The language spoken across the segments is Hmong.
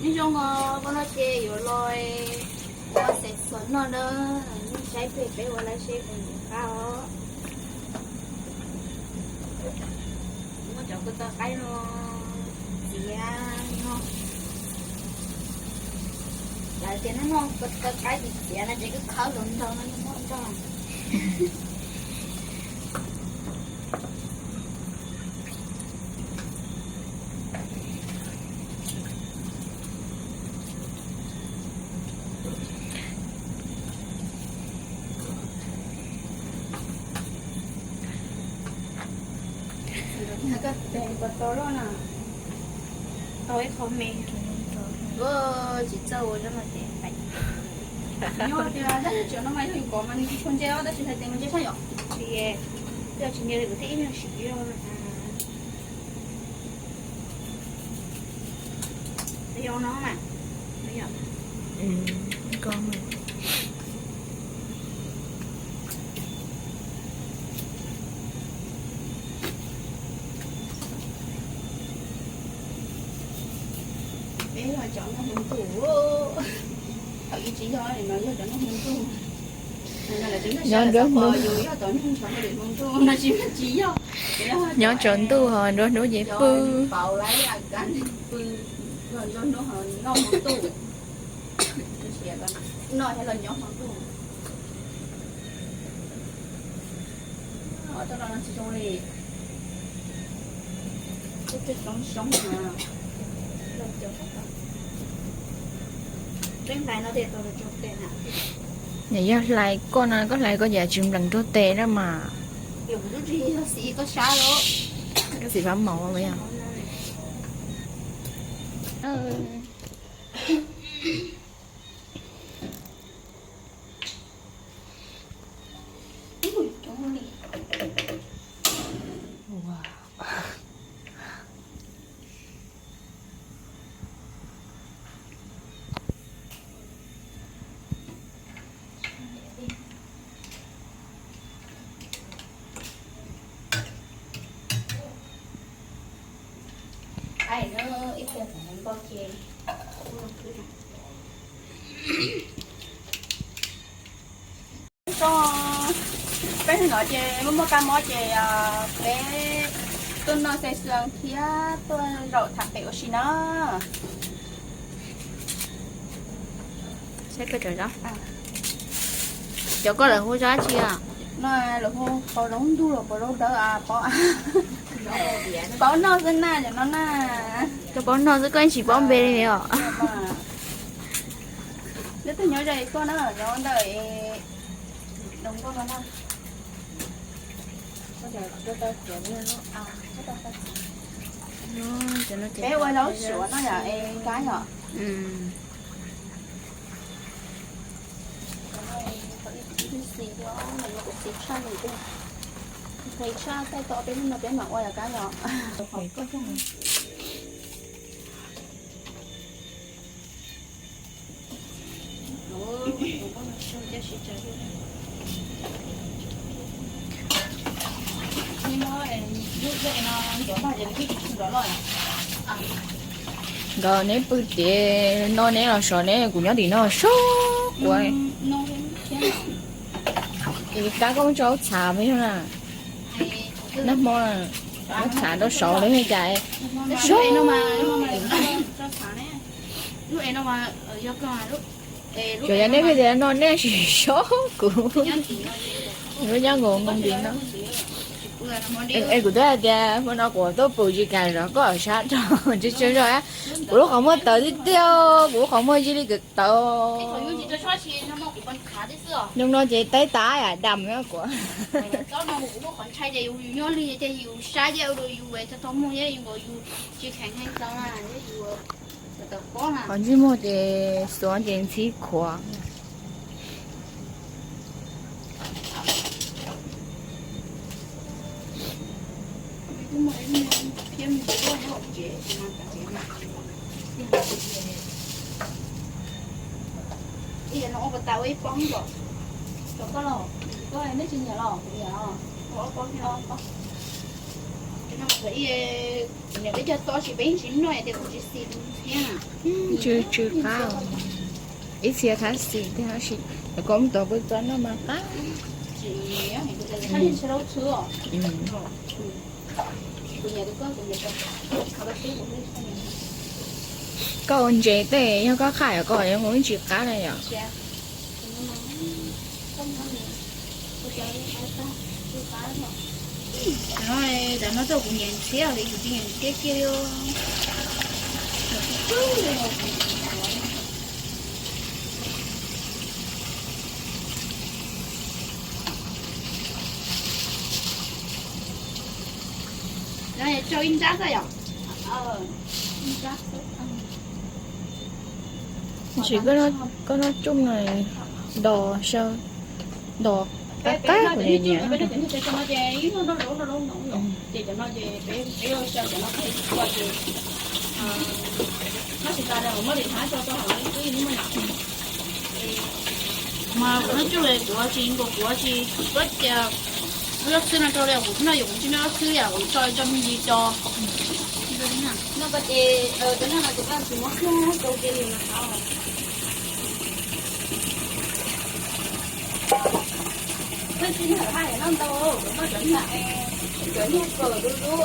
Nyob zoo os, koj no ces yuav los ua xeev xuas noj na, nej saib pem peb ua laib seb puas nyiam qab os. Muab cov ko taw qaib no txiav no. Lawv tias noj noj ko taw qaib txiav txiav no ces koj khawb hluas nraug no muab nrog. Koj tes puas tau loj na? Tau ib qho me. Tsis txawj ua zaub no ces nyob tias tab sis tseem no mas yog yus kom mas nws tsis tshua ntse os, tab sis hais tias nws ntse tshaj yom. Tsis, yog tsis ntse li kuv thiaj ib nyuag siv zog. Yog no mas, yog. Peb yog cov noj hmoov ntuj, thaum ub tsis yog li no, yog cov noj hmoov ntuj. Nyob nruab hnub, yog tom ntuj no tsis, tsis yog. Nyob tsaus ntuj ho nruab hnub ces pw. Pauv lawv a kas pw, yog nruab hnub ho noj hmoov ntuj. Noj thiab los nyob hmoov ntuj. Tsis zoo li. Peb hlais no tes tau rau tes na. Nws yog hlais koj no, koj hlais koj ces tsis nplees rau tes na mas. Koj xim fab maus yog. Ib pliag thaum npau ces kuv los khwb na. Tso, peb hnub no ces muaj muaj kab mob ces peb tuaj noj xav xwm thiab tuaj zaum tham pem ua si na. Saib koj cov zaub. Cov koj lawv hu zaub tsi os? No lawv hu pos zaub ntug los pos zaub dawb pob. Paub noj xwb na cov no na. Koj paub noj xwb koj yeej tsis paub npe li os. Neb twb nyob ze koj na, nyob ntawm Doo Nkauj no na. Peb ua zaub suav no yom, es kab yom. Ib txhij tshaj, ib txhij tshaj thaij tau peb hnub no peb mam ua yom kab yom. Nkawd neb pw tias no neb los sov neb, kuv nyob tim no sov kuv. Es kab koj muab tso hauv txhav me yog na. Nag hmo muab txhav rau saud lawm cas sov. Tsuas yog neb pheej tias no neb sim sov kuv. Lub nyob nkaus nkoos tim no. Es kuv twb hais tias hmo no kuv tuaj pw tsis kam zov koj sab rau tsis tsaug zog. Kuv lub qhov muag tawv tiag tiag, kuv lub qhov muag cia li kawm tawv. Zoo no ces taib tas dam kuv. Qhov ntsej muag ces xuav ces ntxhib khuav. Kuv niam peb cog tau tsis, peb yeej tsis noj tias kuv tsis xis thiab. Tsw tsw qab, ib txhia thab xis tiag tab sis kom mus tom pw txo noj mas qab. Koj ua ntses tej yog koj qhaj yom, koj mus ib tsis qab na yom. Cov no coj kuv nyiam ntxhiab li, kuv tsis nyiam ntxhiab kiag li. Rau ib nrab xwb yom. Tab sis koj noj tsuj no dos xyaw, dos qab qab kuv nyiam nyiam. Ces cov no ces peb, peb xyaw cov no peb ua ces noj tsis tas, muab li hnav tso rau hauv twb yeej muaj yom. Mas kuv noj tsuj kuv tsis nkaus, kuv tsis, kuv tias muab zaub txhwb no rau li, kuv noj yus kuv tsis noj zaub txhwb yom, kuv tso tso me ntsis co. No ces cov no mas kuv tsis muab kiag rau kiag li mas. Pheej tsis noj haj yam noj ntau, kuv muab cov niag, cov niag kawm dub dub, cov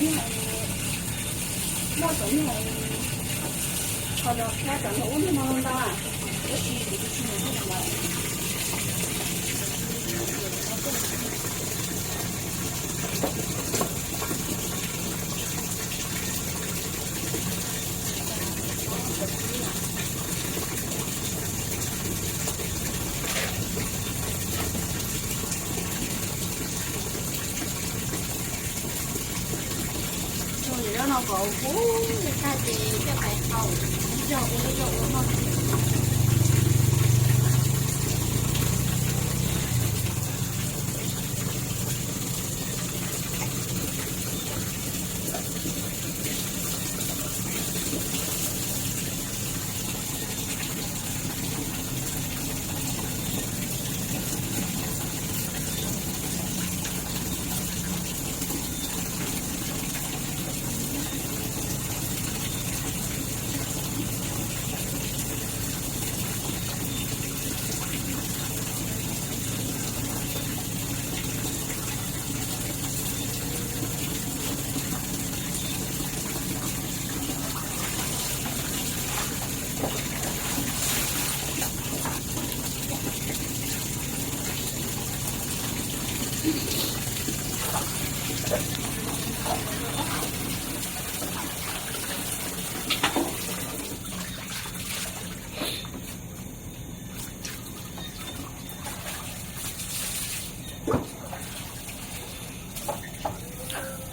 niag Zaub no kom huv li tag ces coj pais hau, zog ua zog ua no.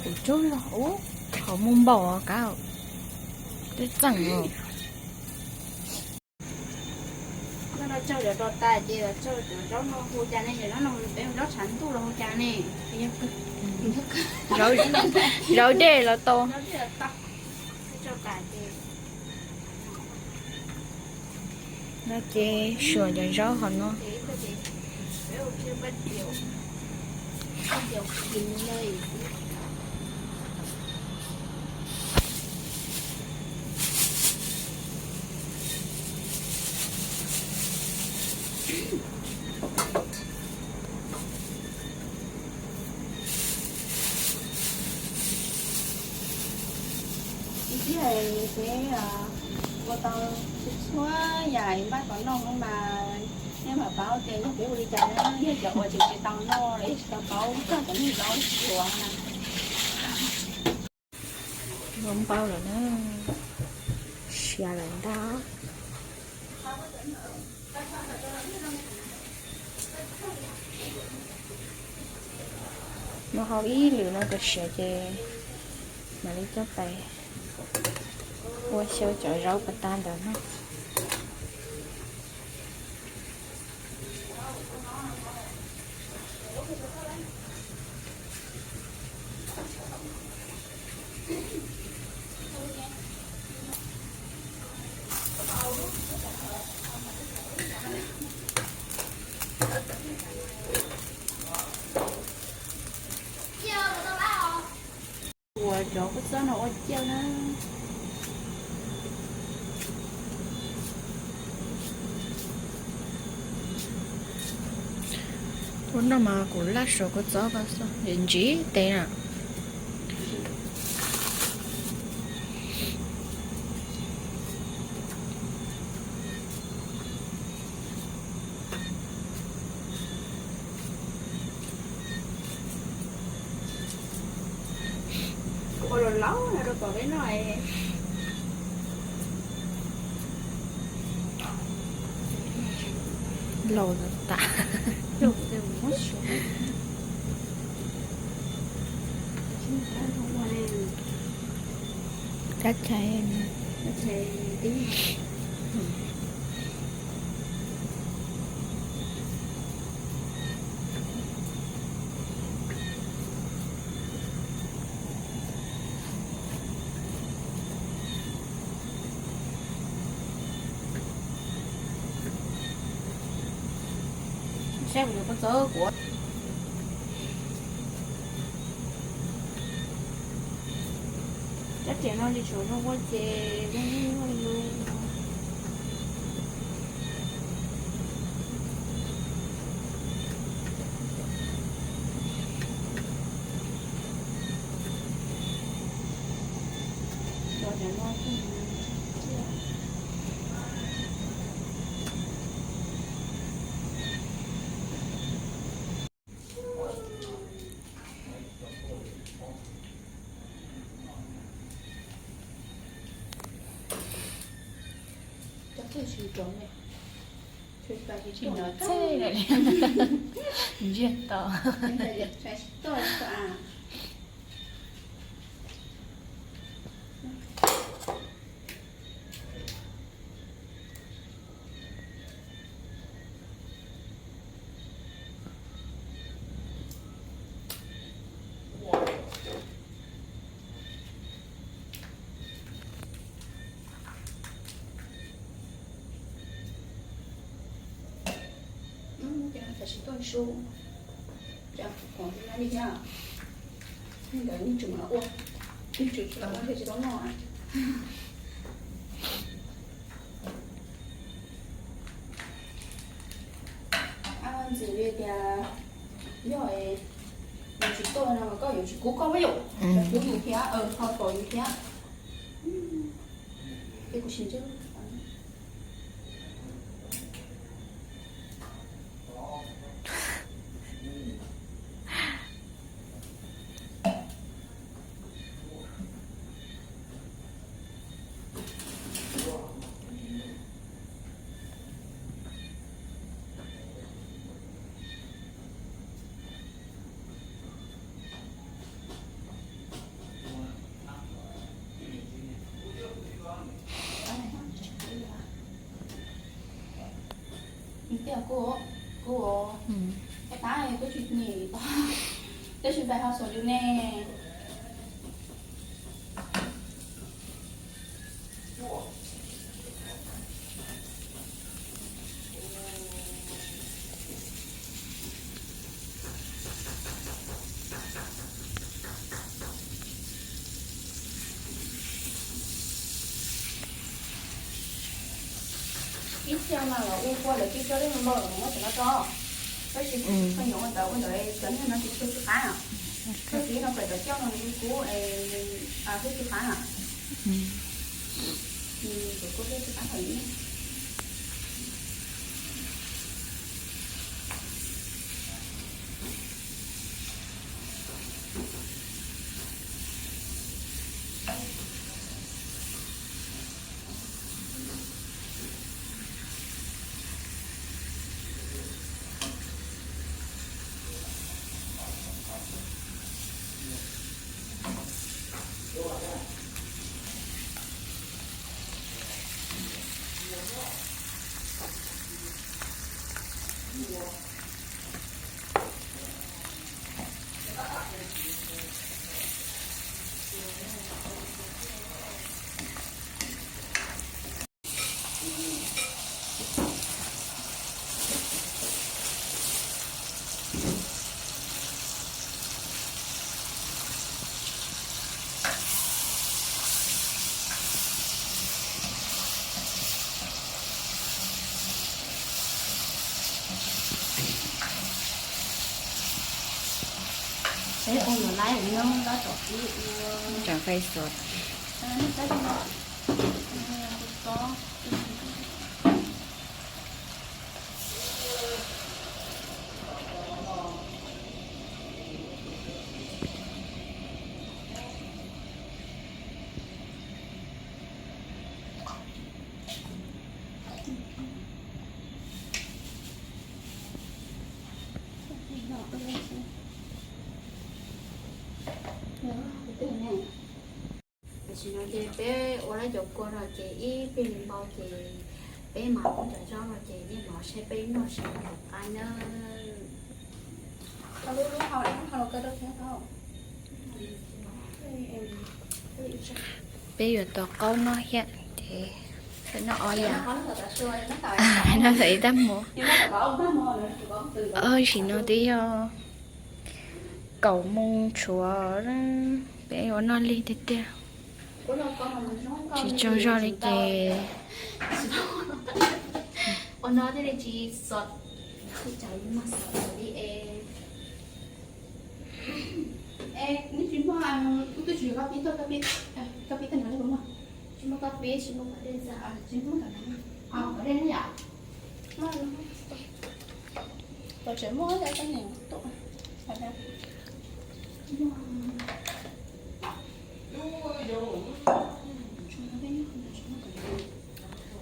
Kuv tsuag los ub, qhov muag npaum kab, twb txeem os. Cog cov rau tas ces cog cov zaub no hu cas ne, cov zaub no peb zaub tshav ntuj los hu cas ne? Zaub dej los tau. No ces suav cov zaub hov no. Ib pliag ces ua tau txhua yam npaj kom noj no mas nej mam paub tias yog peb ua li cas na, yog cov uas tseem tsis tau noj los yog tsis tau paub txog cov niag zaub suav na. Muab npau lawm na, siav lawm ntag. Muab hau ib lwm no kom siav ces mam li coj pais ua xyaw cov zaub pas tas ntawd no. Cov kua txob no ua ciaj na. Ua no mas kuv laj suav kua txob ko xwb, ntsib tes na. Ua los laus na rau tom peb noj. Laus tas. Cab chais. Saib kuv yuav kua txob kuv. Rab riam no tsis tshua zoo ua ces zoo li no. Tsis hnov txhej li. Ntsiag to. Tam sim tuaj su, kuv li thiab. Ntawd yeej tseem ua, yeej tseem tsis ua thiaj tsis tau noj. Ntxim li tias yog nws tsis tuaj no mas koj yuav tsis kub koj mas yom, yuav yus thiab, ho pom yus thiab. Ces kuv sim ntsib. Tias kuv, kuv, kuv tsis nim, kuv tsis pais ho xom yus ne. Ib txhia mas los ua kua lawv cia coj dej npau los muab cov no tso. Tab sis koj yuav ua ntawd ua ntawd cov niag no tsis tshua tsis qab. Koj txiv no kom cov coj no nws kub, thiab tsis qab na. Cov kua thiab tsis qab heev. Tseem fais xov. Tam sim no ces peb ua lawv cov kua no ces ib pliag li npau ces peb mam ua cov zaub no ces yeej mam seb peb noj seb puas qab nawb. Peb yuav tos qaub noj thiab ces noj ob yam, noj tau ib tab hmo. Tam sim no twb yog kaum moos tshuav, peb ua noj lig tiag tiag. Tsis tsaug zog li ces ua no thiaj li tsis xov, tsis xov li es. Neb tsis muaj, kuv twb tsis yog koj pib tuaj, koj pib, koj pib tej no li kuv muaj. Tsis muaj koj pib, tsis muaj kom dej ntxa, tsis muaj kom dej na yom. Tom tsev muaj cov koj niam tuaj.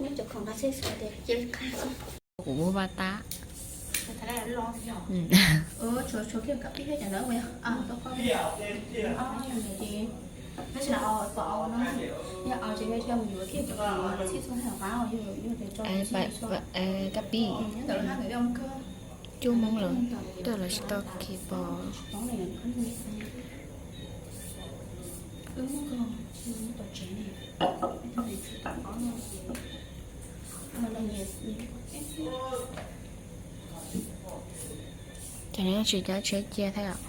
Nyob cov khoom nqa xej xwb tias cia qha xwb. Kuv muab vaj tab. Tshuav tshuav kiag kab pib thiab cov ntawd. Tab sis no pom no, yog au ces thiaj mus yuav kiag cov khoom txhij txhua qab, yog tias tso kab pib. Nyob ntawm lub hab ntawm cuaj moos lawm, tuaj los tsis tau khi pom. Cov no tsis cov tsheb cia thiab os.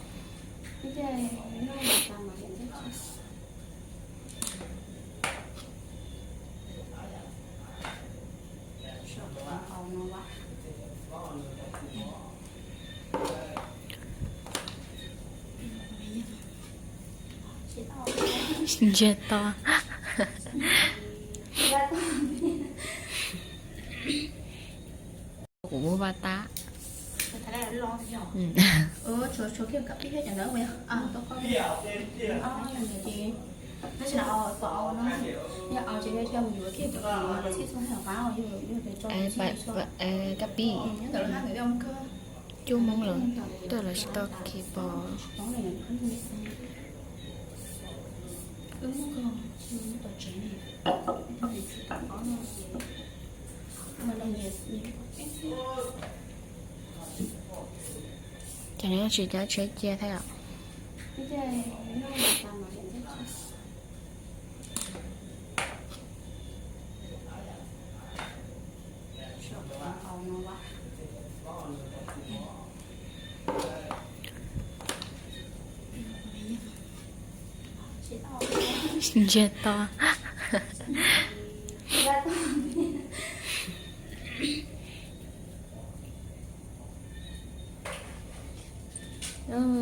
Ntsiag to. Kuv muab vaj tab. Tshuav tshuav kiag kab pib thiab cov ntawd. Yog au ces thiaj mus yuav kiag cov khoom txhij txhua qab, yog tias tso kab pib. Nyob ntawm lub hab ntawm cuaj moos lawm, tuaj los tsis tau khi pom. Cov no tsis cov tsheb cia thiab os. Ntsiag to.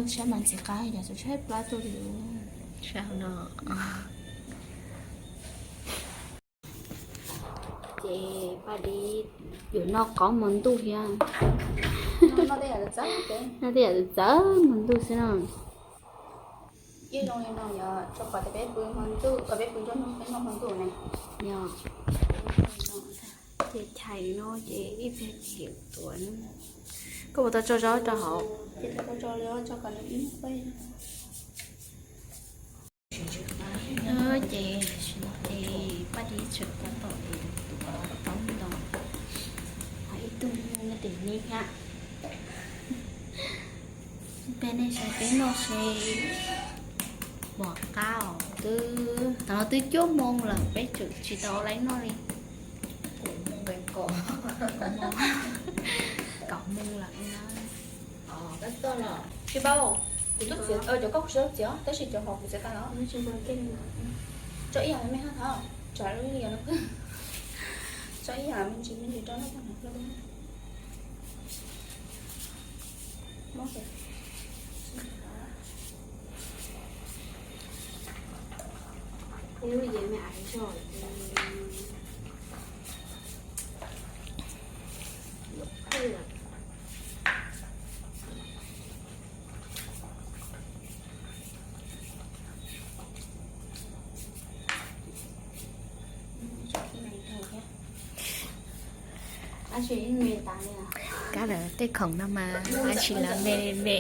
Sab mas ntxim qab, yog txawm tshaib plab tuaj li sab no. Ces Paj Dib yuav noj qaub hmo ntuj thiab. Noj tej yam txawv hmo ntuj xwb no. Ib zoo li no yog rau qhov tias peb pw hmo ntuj, peb pw nruab hnub peb noj hmo ntuj ne. Yog ces chais no ces ib pliag ces tuav. Koj puas tau tso zaub rau hauv? Ces tau tso li tso kom nws ib pliag. Ces Paj Dib tseem tab tom tuav taub ntoo, ho ib tug nyob tim ni thiab. Peb nej saib peb noj seb puas qab os. Twb, tam no twb cuaj moos lawm peb tseem tsis tau laib noj li. Kaum moos, kaum moos lawm na. Tsis paub, kuv twb txiav cov koj kuv tsis tau txiav tab sis cov hauv kuv txiav tag lawm. Tso ib yam me me hab thov, tso ib yam me ntsis me ntsis rau no. Mob. Kab lawv tej khoom no mas ab tsi lawv me me.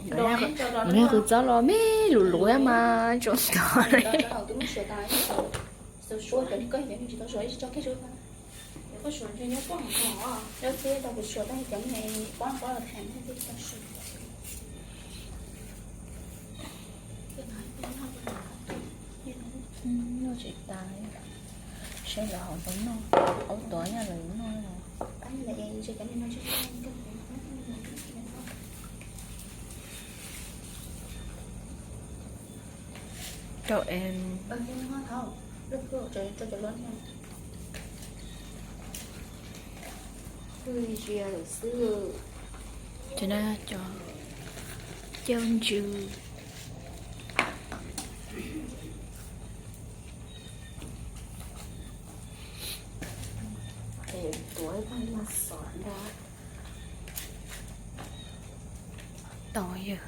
Nws kuv txob los me lus luv mas tsuas tod li. Noj tsis tas, saib lawv hauv tau noj, aub tuav yog lawv noj. Rau em. Cov no cov cawv ntsws. Tau yawg.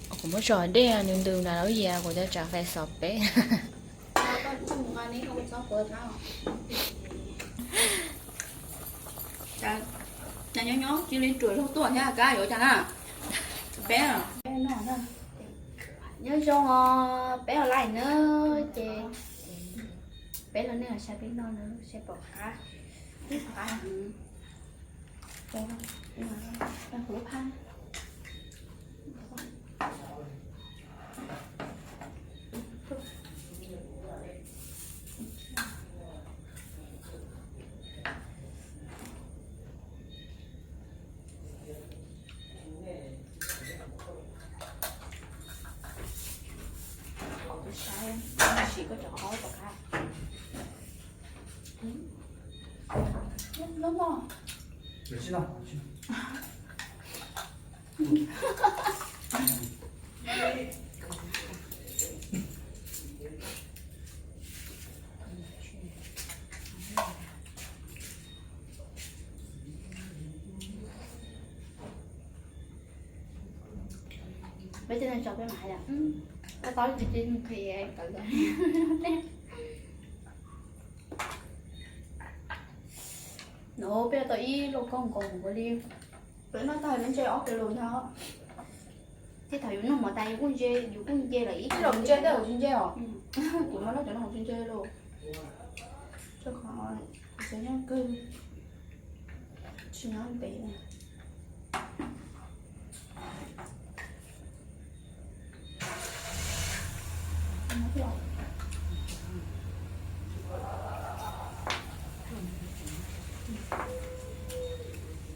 Kuv muab tso dej nws ntws na lawm, kuv cov tsav fais xov peb. Nyob nyob cia li ruam zog tuaj thiab kab yuav cas na. Peb, nyob zoo os, peb online na, ces peb los nej los saib peb noj na, saib pom qab, pom qab. Saib, sim koj cov qhov pom qab. Loj loj. Peb cov no tso peb mam hais lawm. Koj tau tsis tsis nqhis kawm lawm. No peb tau ib lauj kaub nkaus ua li. Peb noj tag peb ntse ob kiag lus ntag. Tej thaum yus noj mov tas yus kuj ntse, yus kuj ntse lawm ib tug ntse tej tsis ntse os. Kuv no noj cov no tsis ntse lauj. Rau qhov kuv tseem nyob kawg, tsis nyob ntev na.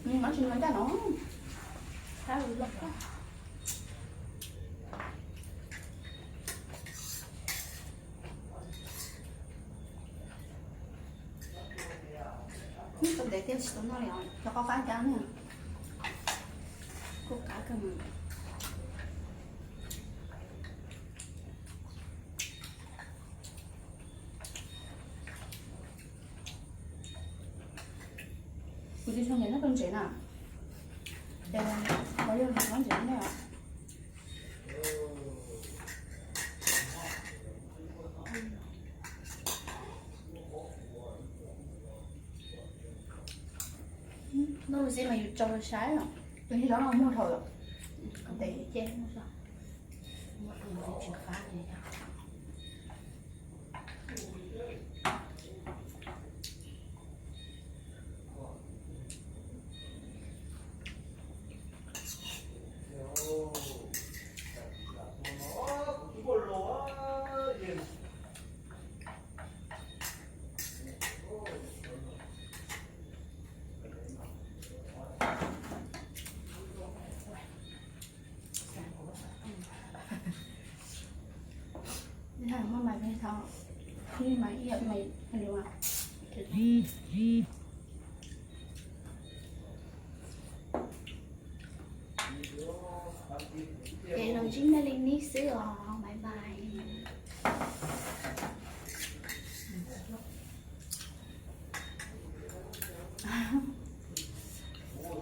Nyob tsis nyob ncaj no. Ntev thiab tsis tau noj li os, rau qhov qab ncaj na. Kuj qab kawg mas. Kuv tsis tshua nyiam noj rau ntsev na. Ces qhov yog noj ntsev ne. Noj xwb mas yus tso saib os. Tus yog no muag dhau lawm. Ntev ces muag. Mas ib yam mas, ces los ntsib nej li neb xwb os, bye bye.